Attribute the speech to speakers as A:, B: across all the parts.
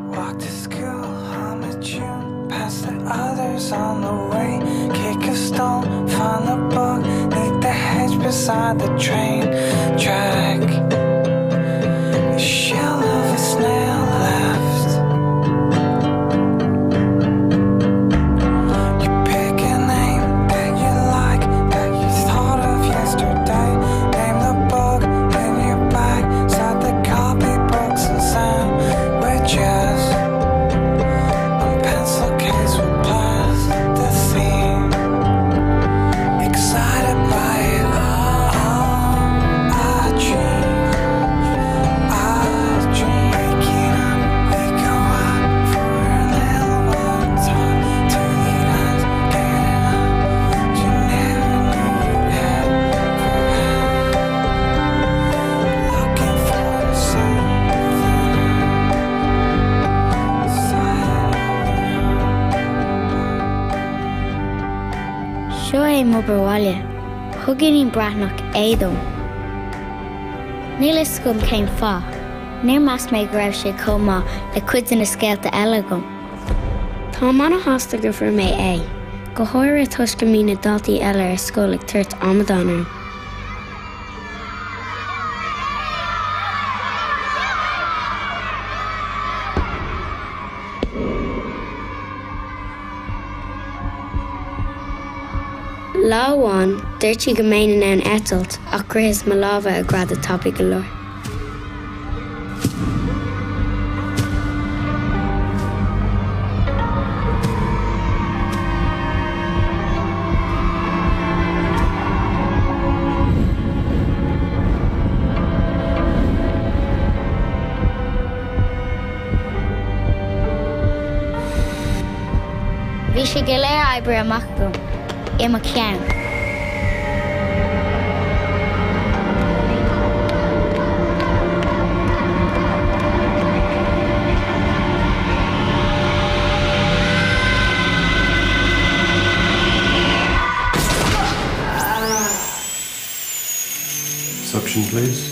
A: Walk to school, hum a tune, pass the others on the way. Kick a stone, find the bug, neath the hedge beside the train track. The shell of a snail left. You pick a name that you like, that you thought of yesterday. Name the bug in your bag, side the copybooks and sandwiches. And pencil case with plasticine. Excited by it all. I dream, I dream. Waking up, we go out for a little one time to the eyes, getting up. You never knew you had Looking for something
B: Seo é m'obair bhaile. Thug Iníon Breathnach é dom. Níl fhios agam cén fáth. Níor mheas mé go raibh sé chomh maith le cuid de na scéalta eile agam. Táim ana-shásta go bhfuair mé A, go háirithe toisc go mbíonn na daltaí eile ar scoil ag tabhairt amadán orm. Lá amháin, dúirt sí go mbeinn in ann eitilt ach shroicheas mo lámha a ghreadadh tapaidh go leor. Bhí sé go léir oibrithe amach agam i mo cheann.
C: Suction, please.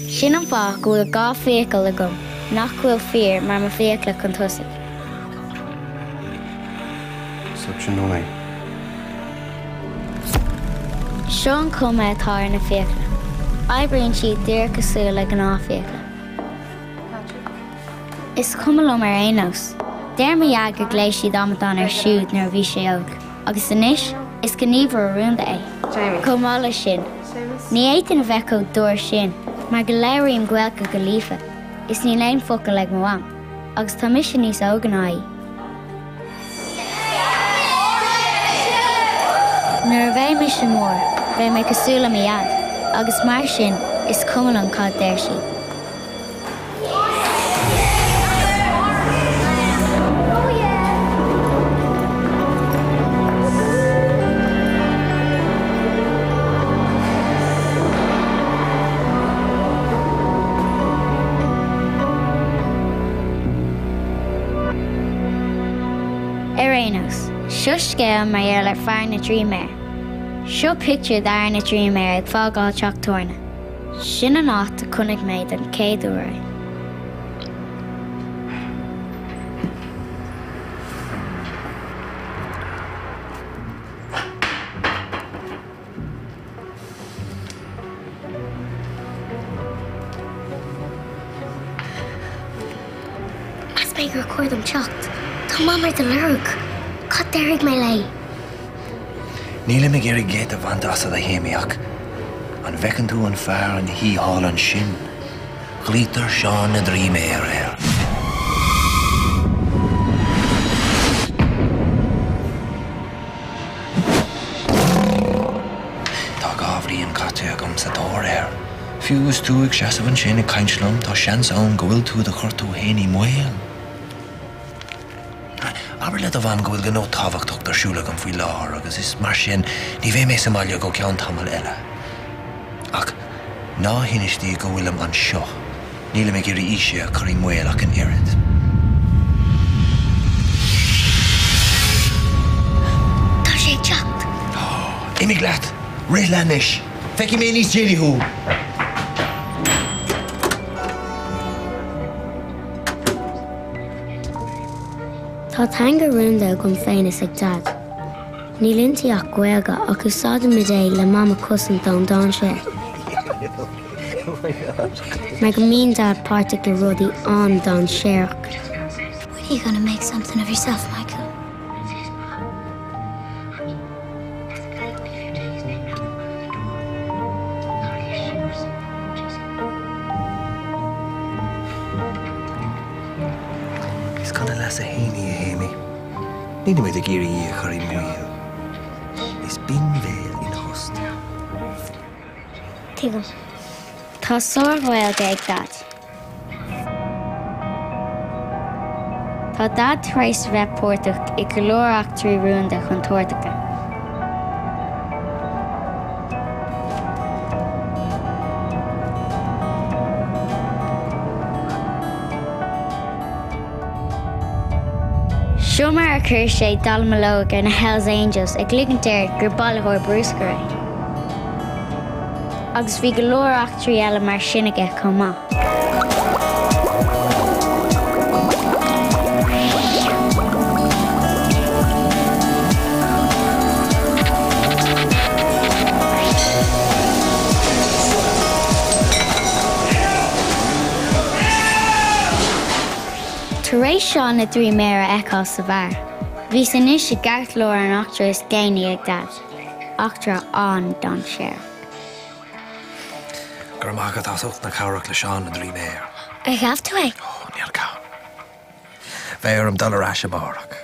B: Sin an fáth go bhfuil 2 fiacail agam nach bhfuil fíor mar mo fiacla chun tosaigh.
C: Suction away.
B: Seo an chuma atá ar na fiacla. Oibríonn siad díreach cosúil le gnáthfhiacla. Is cuma liom ar aon nós. Deir mo dhaid gur ghlaoigh siad amadán air siúd nuair a bhí sé óg, agus anois is gníomhaire rúnda é. Chomh maith leis sin, ní fhéadfainn a bheith chomh dúr sin mar go labhraím Gaeilge go líofa is níl aon focal ag mo mham, agus tá mise níos óige ná í. Nuair a bheidh mise mór, beidh mé cosúil le mo dhaid, agus mar sin is cuma liom cad deir siad. Ar aon nós, seo scéal mar gheall ar fear na dtrí méar. Seo pictiúr d'fhear na dtrí méar ag fágáil teach tabhairne. Sin an áit a chonaic mé don chéad uair é. Mheas mé gur chóir dom teacht. Tá Mam ar do lorg. Cad déarfaidh mé léi?
D: Nílim ag iarraidh geit a bhaint asat a Shéimí ach an bhfeiceann tú an fear ina shuí thall ansin? Glaoitear Seán na dTrí Méar air. Tá 2 bhliain caite agam sa tóir air. Fiú is tú ag seasamh ansin ag caint liom, tá seans ann go bhfuil tú do chur tú fhéin i mbaol. Abair le do mham go bhfuil gnó tábhachtach ar siúl agam faoi láthair agus is mar sin ní bheidh mé sa mbaile go ceann tamaill eile. Ach ná hinis di go bhfuilim anseo, nílim ag iarraidh ise a chur i mbaol ach an oiread.
B: Tá sé ag teacht!
D: Imigh leat! Rith leat anois! Feicfidh mé níos déanaí thú!
B: Tá teanga rúnda agam féin is ag Daid. Níl inti ach Gaeilge ach úsáidimid é le Mam a chosaint ón dainséar. Mar go mbíonn Daid páirteach i rudaí an-dainséarach. When are you gonna make something of yourself, Michael?
D: Is chun a leasa fhéin í, a Shéimí. Nílimid ag iarraidh í a chur i mbaol. Is binbhéal ina thost.
B: Tuigim. Tá sár-Ghaeilge ag Daid. Tá Daid tar éis a bheith páirteach i go leor eachtraí rúnda contúirteacha. Seo mar a chuir sé dallamullóg ar na Hells Angels ag ligint air gur bailitheoir bruscair é. Agus bhí go leor eachtraí eile mar sin aige chomh maith. Tar éis Seán na dTrí Méar a fheiceáil sa bheár, bhíos anois i gceartlár an eachtra is déanaí ag Daid, eachtra an-dainséarach.
D: Go raibh maith agat as ucht na cabhrach le Seán na dTrí Méar.
B: Ar ghabh tú é?
D: Ó, níl ceann. Beidh orm dul ar ais amárach.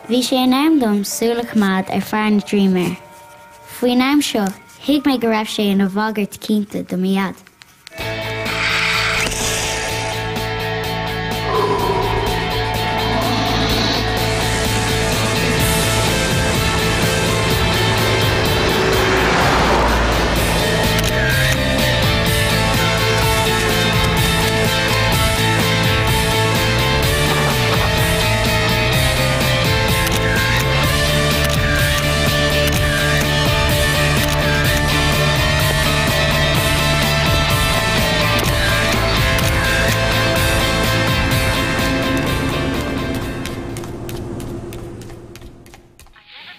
B: Bhí sé in am dom súil a choimeád ar Fear na dTrí Méar. Faoin am seo, thuig mé go raibh sé ina bhagairt cinnte do mo Dhaid.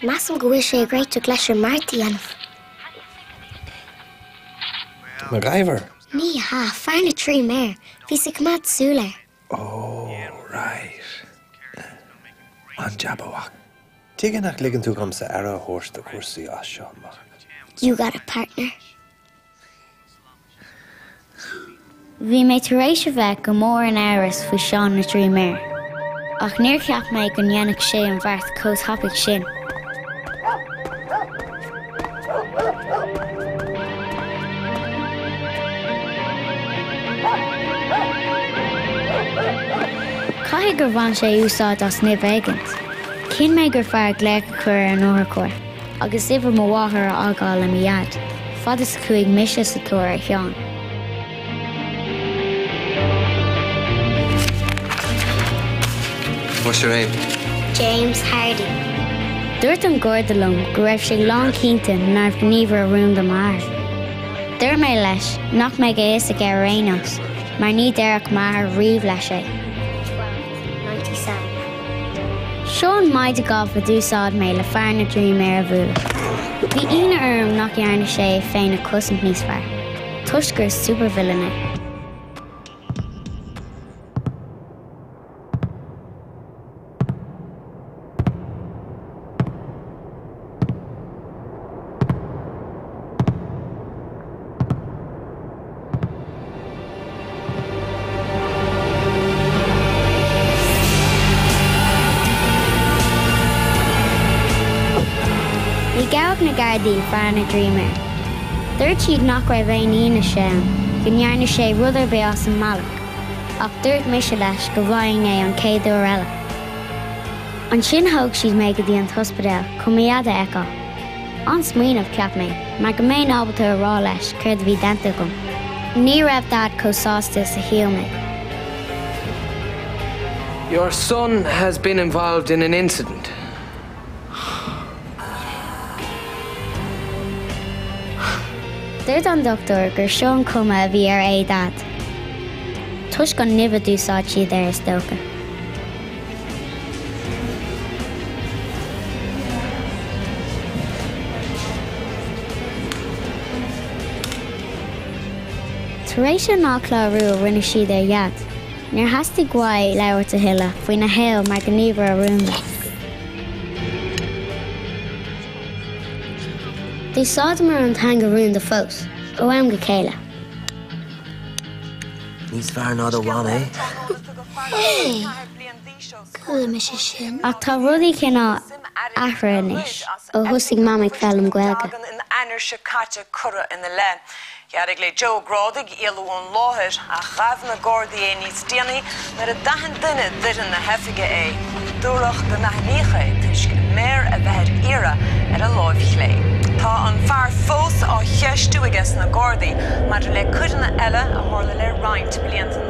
B: Measaim go bhfuil sé ag réiteach leis an mbeart a dhéanamh.
D: MacGyver?
B: Ní hea, fear na dtrí méar. Bhíos ag coimeád súil air.
D: Oh, right. An-jab, a mhac. Tuige nach ligeann tú dhomsa aire a thabhairt do chúrsaí as seo amach?
B: You got a partner. Bhí mé tar éis a bheith go mór in amhras faoi Seán na dTrí Méar, ach níor cheap mé go ndéanfadh sé an bheart chomh tapaidh sin. Caithfidh gur bhain sé úsáid as nimh éigint. Chinn mé gur fearr glaoch a chur ar an otharcharr agus uimhir mo mháthar a fhágáil le mo Dhaid, fad is a chuaigh mise sa tóir ar Sheán.
C: What's your name?
B: James Hardy. Dúirt an Garda liom go raibh sé lánchinnte nárbh ghníomhaire rúnda m'athair. Dúirt mé leis nach mbeadh a fhios aige ar aon nós, mar ní déarfadh m'athair riamh leis é. 12, 97. Seo an maide gailf a d'úsáid mé le fear na dtrí méar a bhualadh. Bhí ionadh orm nach ndearna sé é féin a chosaint níos fearr, toisc gur supervillain é. Ní ghabhfadh na Gardaí fear na dtrí méar. Dúirt siad nach raibh aon fhianaise ann go ndearna sé rud ar bith as an mbealach, ach dúirt mise leis go bhfaighinn é an chéad uair eile. Ansin thóg siad mé go dtí an t-ospidéal chun mo Dhaid a fheiceáil. An-smaoineamh, cheap mé, mar go mbeinn ábalta a rá leis céard a bhí déanta agam. Ní raibh Daid chomh sásta is a shíl mé.
E: Your son has been involved in an incident.
B: Dúirt an dochtúir gur seo an cuma a bhí ar aghaidh Dhaid. Toisc an nimh a d'úsáid siad air, is dócha. Tar éis an athchlárú a rinne siad ar Dhaid, níor theastaigh uaidh labhairt a thuilleadh faoina shaol mar ghníomhaire rúnda. D'úsáideamar an teanga rúnda fós, ó am go chéile.
D: Níos fearr ná do mham é.
F: Hey! Chuala mise sin.
B: Ach tá rudaí cineál athraithe anois ó thosaigh Mam ag foghlaim Gaeilge.
G: D'éirigh le Joe Ó Grádaigh éalú ón láthair ach ghabh na Gardaí é níos déanaí nuair a d'aithin duine d'fhoireann na hoifige é. Dúradh go n-aithníodh é toisc méar a bheith ar iarraidh ar a láimh chlé. Tá an fear fós á cheistiú aige sna Gardaí maidir le coireanna eile a tharla le roinnt blianta.